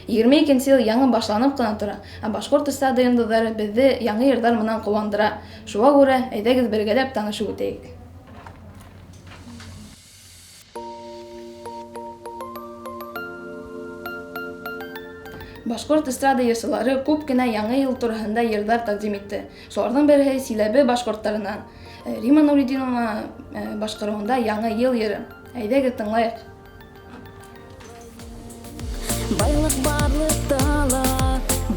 22 нче ел яңы башланып ҡына тора, ә башҡорт эстрада йондоҙҙары беҙҙе яңы йырҙар менән ҡыуандыра. Шуға күрә, әйҙәгеҙ бергәләп танышып үтәйек. Башҡорт эстрада йырсылары күп кенә Яңы йыл тураһында йырҙар тәҡдим итте. Шуларҙың береһе Силәбе башҡорттарынан. Рима Нуретдинова башҡарыуында Яңы йыл йыры. Әйҙәгеҙ тыңлайыҡ. Байлыҡ барлыҡта ла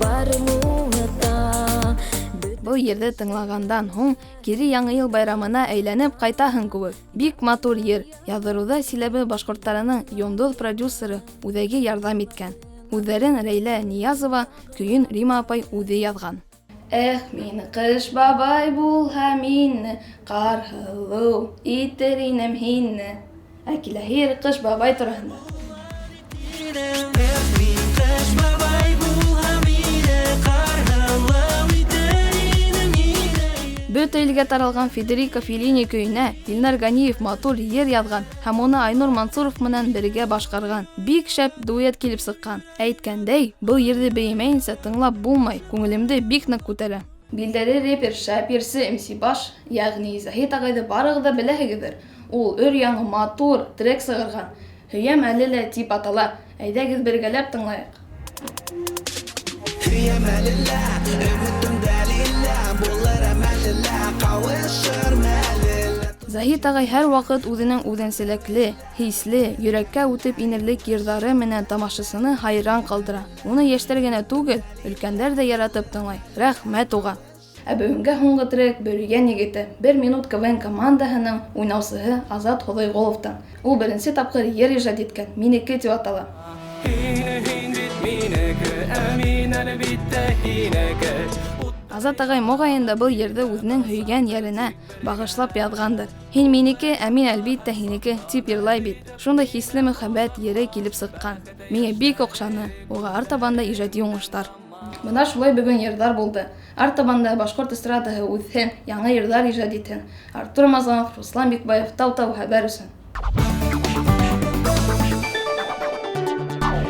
барылуыта. Был йырҙы тыңлағандан һуң кире Яңы йыл байрамына әйләнеп ҡайтаһың кеүек. Бик матур йыр. Яҙҙырыуҙа Силәбе башҡорттарының йондоҙ продюсеры үҙәге ярҙам иткән. Һүҙҙәрен Рәйлә Ниязова, көйөн Рима апай үҙе яҙған. Эх, мин Ҡыш бабай булһа мине, Ҡарһылыу итер инем һине. Ә киләһе йыр Ҡыш бабай тураһында. Эх, мин Ҡыш бабай булһа мине, Ҡарһылыу итер инем һине. Бөтә илгә таралған Федерико Феллини көйөнә Илнар Ганиев матур йыр яҙған һәм уны Айнур Мансуров менән бергә башҡарған. Бик шәп дуэт килеп сыҡҡан. Әйткәндәй, был йырҙы бейемәйенсә тыңлап булмай, күңелемде бик ныҡ күтәрә. Билдәле репер, шәп йырсы MC Баш, йәғни Заһит ағайҙы барығыҙ ҙа беләһегеҙҙер. Ул өр-яңы матур трек сығарған. Һөйәм әле лә тип атала. Әйҙәгеҙ бергәләп тыңлайыҡ. Һөйәм әле лә, өмөтөм дәлилә, булыр әмәле лә, ҡауышыр мәле лә. Заһит ағай һәр ваҡыт үҙенең үҙенсәлекле, хисле, йөрәккә үтеп инерлек йырҙары менән тамашасыны хайран ҡалдыра. Уны йәштәр генә түгел, өлкәндәр ҙә яратып тыңлай. Рәхмәт уға! Ә бөгөнгә һуңғы трек Бөрйән егете, Бер минут КВН командаһының уйнаусыһы Азат Хоҙайғоловтан. Ул беренсе тапҡыр йыр ижад иткән, Минеке тип атала. Һин, һин бит минеке, ә мин әлбиттә һинеке. Азат ағай моғайын да был йырҙы үҙенең һөйгән йәренә бағышлап яҙғандыр. Һин минеке, ә мин әлбиттә һинеке, тип йырлай бит. Шундай хисле мөхәббәт йыры килеп сыҡҡан. Миңә бик оҡшаны. Уға артабан да ижади уңыштар. Бына шулай бөгөн йырҙар булды. Артабан да башҡорт эстрадаһы үҫһен, яңы йырҙар ижад итһен. Артур Рамазанов, Руслан Бикбаев, Тау-Тау хәбәр өсөн.